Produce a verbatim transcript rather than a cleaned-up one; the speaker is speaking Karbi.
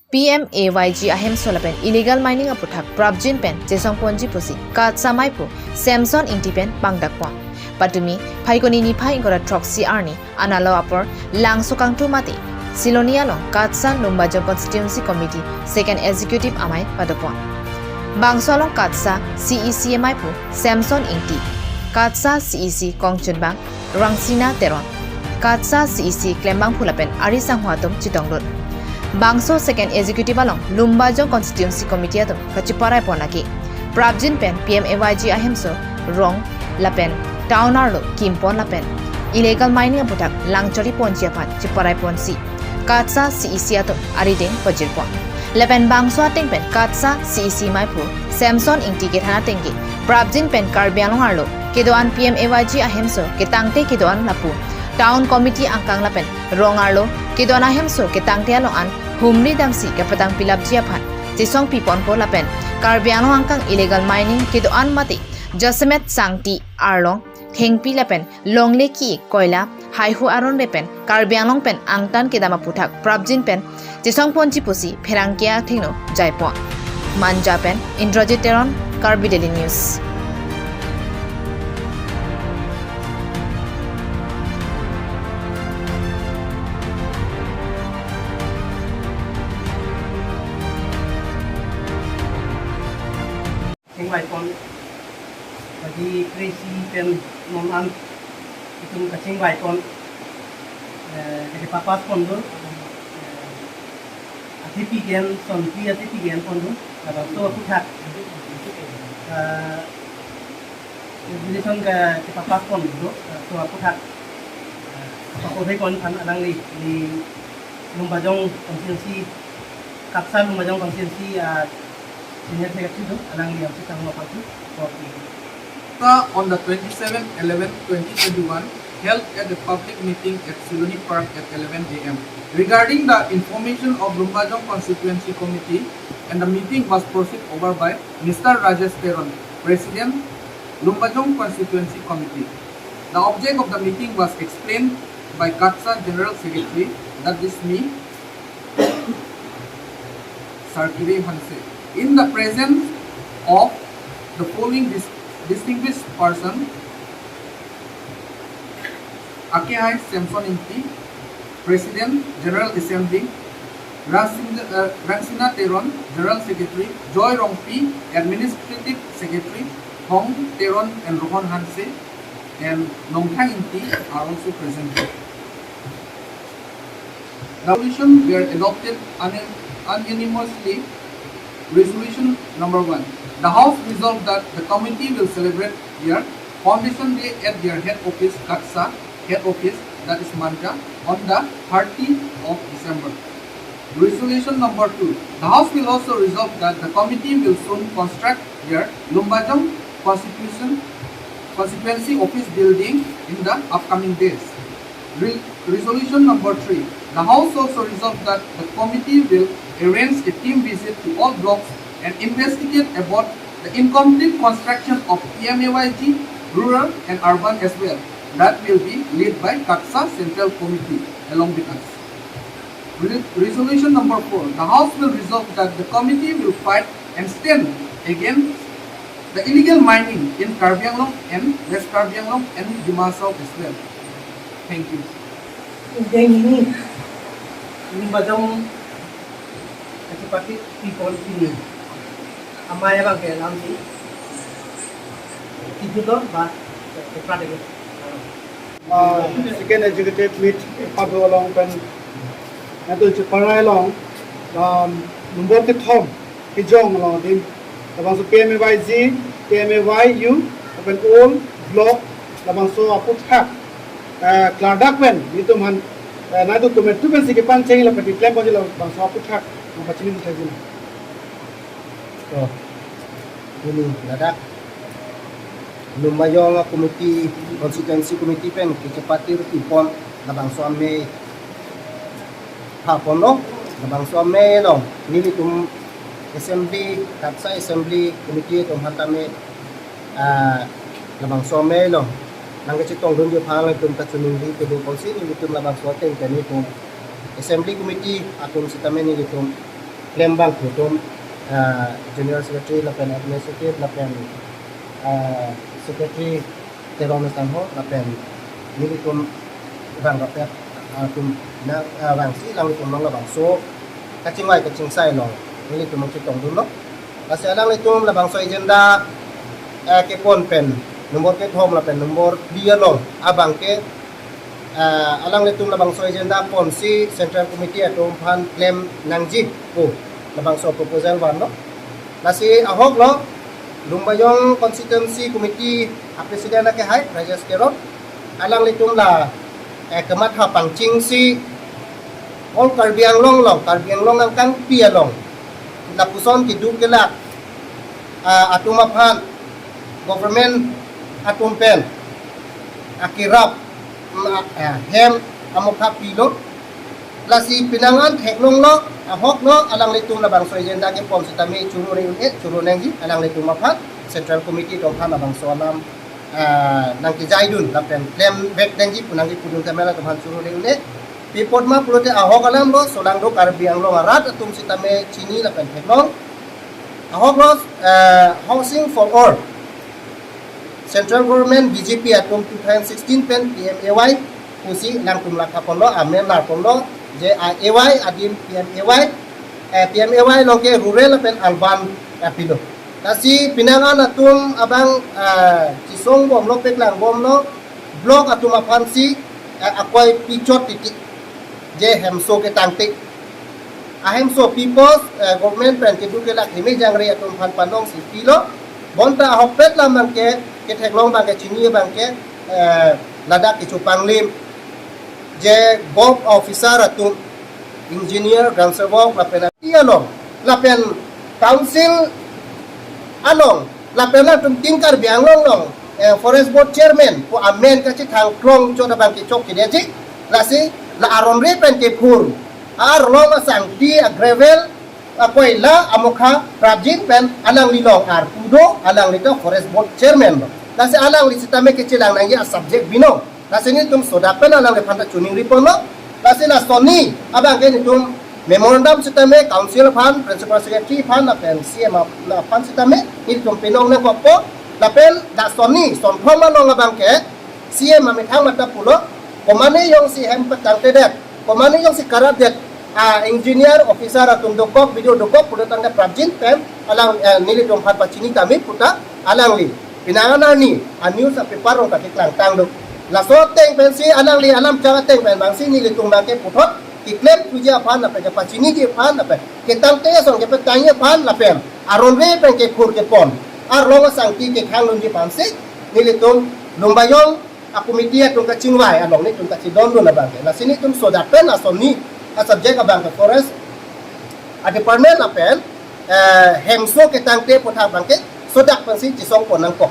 P M A Y G ahemso lapen illegal mining aputhak prapjin pen chesongponji pusi KATSA maiphu Samson Ingti pen pangdakpon. Patumi Phaikuni niphai ingkoi ra throksi arni analo apor Langso kangthum mate Siloni along KATSA Lumbajong Constituency Committee Second Executive amei padopon. Bangso along KATSA C E C maiphu Samson Ingti, KATSA C E C kongchunbang Rangsina Teron, KATSA C E C klembangphu lapen ari sangho atum chetongdun. Bangso Second Executive along Lumbajong Constituency Committee atum kacheparaipon lake prapjin pen P M A Y G ahemso rong lapen town arlo kimpon lapen illegal mining aputhak langchoriponji aphan cheparaiponsi KATSA C E C atum arideng pajirpon. Lapen bangso ateng pen KATSA C E C maiphu Samson Ingti kethan ateng ke prapjin pen Karbi Anglong arlo kedo-an P M A Y G ahemso ketangte kedo-an lapu town committee angkang lapen rong arlo kedo-an ahemso ketangte along an humri damsi kapatang pilapji aphan chesongpiponpo lapen Karbi Anglong angkang illegal mining kedo-an mate jasemet sangti arlong thengpi lapen longle ki koila haihu aron re pen Karbi Anglong pen angtan kedam aputhak prapjin pen chesongponji pusi pherangke athengno jaipon. Manja pen Indrajit Teron, Karbi Daily News. Kachingvaipon, bagi kre-isi pen non an itum kachingvaipon, eh, kachepapaspon do, eh, athepi ke-en, sonpi athepi ke-enpon do, labangso aputhak, eh, resolution kachepapaspon do, eh, so aputhak, eh, kapakorhepon aphan alangli, ili Lumbajong constituency, KATSA Lumbajong constituency, ah, senior secretary do, alangli Amsi Tangmo aphan tu, kopi. On the twenty-seven eleven twenty twenty-one, held at the public meeting at Siloni Park at eleven A M. Regarding the information of Lumbajong Constituency Committee, and the meeting was presided over by Mister Rajesh Teron, President, Lumbajong Constituency Committee. The object of the meeting was explained by KATSA General Secretary, that is me, Sarkire Hanse, in the presence of the following dis-, distinguished person: Akehai Samson Ingti, President, General Assembly, Rangsing-, uh, Rangsina Teron, General Secretary, Joy Rongpi, Administrative Secretary, Hong Teron and Rohan Hanse, and Nongthang Ingti are also present here. The resolution were adopted uni-, unanimously. Resolution number one. The House resolved that the committee will celebrate their foundation day at their head office, KATSA head office, that is Manja, on the thirtieth of December. Resolution number two. The House will also resolve that the committee will soon construct their Lumbajong Constitution, Constituency Office building in the upcoming days. Re-, resolution number three. The House also resolved that the committee will arrange a team visit to all blocks and investigate about the incomplete construction of P M A Y G, rural and urban as well. That will be led by KATSA Central Committee along with us. Re-, resolution number four. The House will resolve that the committee will fight and stand against the illegal mining in Karbi Anglong and West Karbi Anglong and Dima Hasao as well. Thank you. Ingdeng hini, Lumbajong kachepatipon pini amei abang ke lamsi, itu to ba, keprat ke. Ah, second executive meet pado along pen, nangtum cheparai along, um, number kethom kejong along adim, labangso P M A Y G, P M A Y U, lapen all block, labangso aputhak, eh, klardak pen, nelitum aphan, eh, nangtum kometu pensi kepangcheng lapen keklem ponji labangso aputhak nangpachini thaji. Oh, ini ladak Lumbajong Committee, Constituency Committee pen kachepatipon labangso amei phaponlo, labangso amei along nelitum Assembly, KATSA Assembly Committee atum aphan tame, ah, labangso amei along nangkachetongdunji aphan nangtum kachiningri kedo apotsi nelitum labangso ateng pen nelitum Assembly Committee atum sitame nelitum Klembang atum, ah, General Secretary lapen Administrative lapen, ah, Secretary Teron Sangho lapen nelitum vang rapet atum na, ah, vangsi alanglitum along labangso kachingvai kachingsai along nelitum chetongdunlo. Lasi alanglitum labangso agenda, eh, kepon pen nombor kethom lapen nombor phli along abangke, eh, alanglitum labangso agenda ponsi Central Committee atum aphan klem nangji pu labangso proposal vanlo. Lasi ahoklo, Lumbajong Constituency Committee a President akehai Rajesh Teron, alanglitum la, eh, kamatha pangchingsi all Karbi Anglong along, Karbi Anglong angkangpi along lapuson keduk kelak, ah, atum aphan government atum pen akerap, mm, ah, hem amokha pilo. Lasi penang an theklonglo, ahoklo, alanglitum labangso agenda kepon sitame churu re un-e, churu nangji alanglitum aphan, Central Committee atum aphan labangso alam, ah, nangkejaidun lapen klemvek nangji pu nangkepudun tame latum aphan churu re un-e. Pi apot ma pulote ahok alamlo, solangdo Karbi Anglong arat atum sitame chini lapen theklong. Ahoklo, eh, Housing for All, Central Government B J P atum two thousand sixteen pen P M A Y pusi nangtum lakha ponlo, amen lar ponlo, je A Y adim P M A Y, eh, P M A Y along ke rural lapen urban apilo. Lasi penang an atum abang, eh, chesong bomlo, peklang bomlo, block atum aphansi, eh, akoi pichot titi, je hemso ketangte. Ahemso pipos, eh, government pen keduk kelak heme jangre atum aphan panongsi pilo. Bonta ahokpet lam abangke, ketheklong abangke, chini abangke, eh, ladak kecho panglim, je govt officer atum, engineer, ground sework lapen ati along lapen council along lapen latum tin Karbi Anglong along, eh, Forest Board Chairman pu amen kachethang klong chot abangke chokchedeji. Lasi la aron re pen kephur, arlong asangti, a gravel, akoila amokha prapjin pen alangli along arpu do, alangli to Forest Board Chairman lo. Lasi alangli sitame kechelang nangji a subject binong. Lasi nelitum sodak pen alangliphan ta choningri ponlo. Lasi lasonni abangke nelitum memorandum sitame council aphan, principal secretary aphan lapen C M ap-, aphan sitame nelitum pinong nangkokpo. Lapen lasonni sonthom along abangke C M amethang mata pulo, komane jongsi hem patangtedet, komane jongsi karapdet, a engineer officer atum dokok, B D O dokok pulo tangte prapjin pen alang, eh, nelitum aphan pachini tame puta alangli penang an arni a news a paper along ta keklangtang do. Laso ateng pensi alangli alam chang ateng pen abangsi nelitum abangke puthot keklem thuji aphan lapen kepachiniji aphan lapen ketangte ason kepetangji aphan lapen aron re pen kephur kepon, arlong asangti kethang dunji aphansi nelitum Lumbajong a committee atum kachingvai along nelitum kachedondun abangke. Lasi nelitum sodak pen lasonni a subject abangke forest a department lapen, eh, hemso ketangte aputhak abangke sodak pensi chesong pon nangkok.